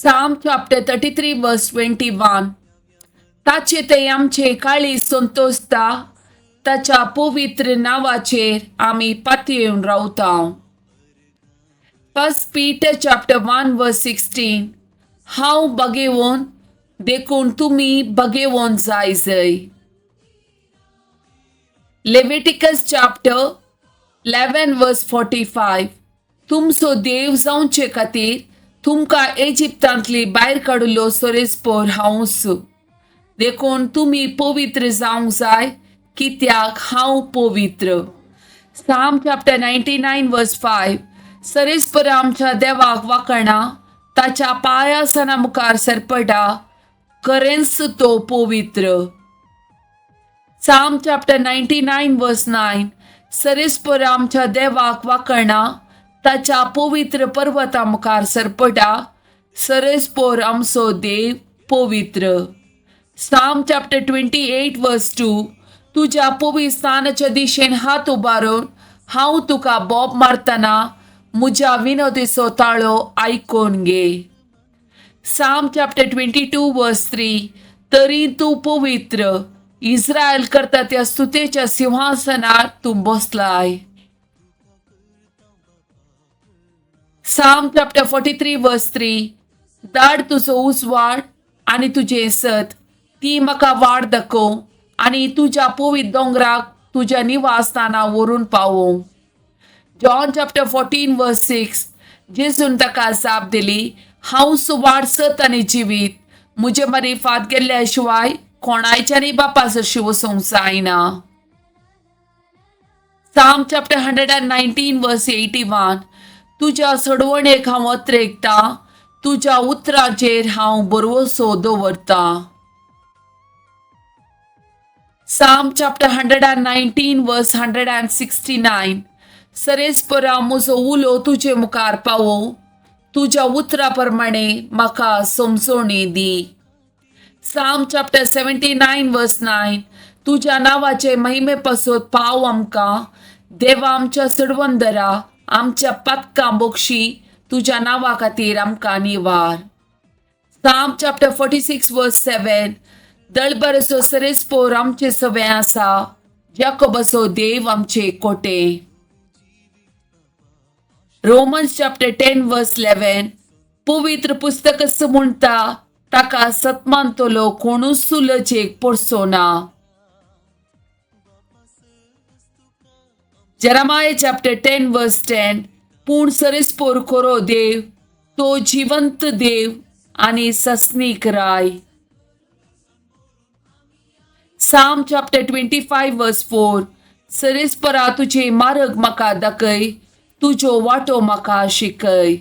Psalm chapter 33 verse 21. ताचे ते आमचे काळी संतोषता ताच्या पवित्र नांवाचेर आमी पातयेवन रावता. First Peter chapter 1 verse 16. हांव बगेवन देखून तुमी बगेवन जाय जय. Leviticus chapter 11 verse 45. तुमचो देव जावचे खातीर तुमकां इजिप्तांतली भायर काडिल्लो सरेस्पोर हांवूच, देखून तुमी पवित्र जावंक जाय कित्याक हांव पवित्र. Psalm chapter 99 verse 5. सरेस्पर आमच्या देवाक वाकणा, ताच्या पांयासना मुखार सरपटा, खरेंच तो पवित्र. Psalm chapter 99 verse 9. सरेस्पर आमच्या देवाक वाकणा, ताच्या पवित्र पर्वता मुखार सरपटा, सरेस्पोर आमचो देव पवित्र. Psalm chapter 28 verse 2. तुज्या पवित्र स्थानाच्या दिशेन हात उबारून हांव तुका बोब मारतना म्हज्या विनोदीचो ताळो आयकून घे. Psalm chapter 22 verse 3. तरी तूं पवित्र इस्रायल करता त्या स्तुतेच्या सिंहासनार तूं बसलाय. Psalm chapter 43 verse 3. दाड तुजो उजवाड आनी तुजें सत, ती म्हाका वाड दाखोव आनी तुज्या पवित्र दोंगराक तुज्या निवासस्थाना व्हरून पावोवं. John chapter 14 verse 6. जेजून ताका जाप दिली, हांव सुवाड सत आनी जिवीत, म्हजे मारिफात गेल्ल्या शिवाय कोणायच्यानी बापा सरशी वचूंक जायना. Psalm chapter 119 verse 81. तुज्या सोडवणेक हांव अत्रेकतां, तुज्या उतरांचेर हांव बरवसो दवरतां. Psalm chapter 119 verse 169. सरेस्परा म्हजो उलो तुजे मुखार पावो, तुज्या उतरा प्रमाणे म्हाका समजोणी दी. Psalm chapter 79 verse 9. तुज्या नांवाचे महिमे पासत पाव आमकां, देवा आमच्या सडवंदरा, आमच्या पातकां बोक्षी, तुज्या नांवा खातीर आमकां निवार. Psalm chapter 46 verse 7. दळबरचो सरेस्पोर आमचे सवें आसा, जाकोबाचो देव आमचे कोटे. Romans chapter 10 verse 11. पवित्र पुस्तक म्हणटा, ताका सतमानतलो कोणूच लजेक पडचो ना. Jeremiah chapter 10 verse 10. पूण सरेस्पोर खरो देव, तो जिवंत देव आनी सस्नीक राय. Psalm chapter 25 verse 4. सरेस्परा तुजे मार्ग म्हाका दाखय, तुज्यो वाटो म्हाका शिकय.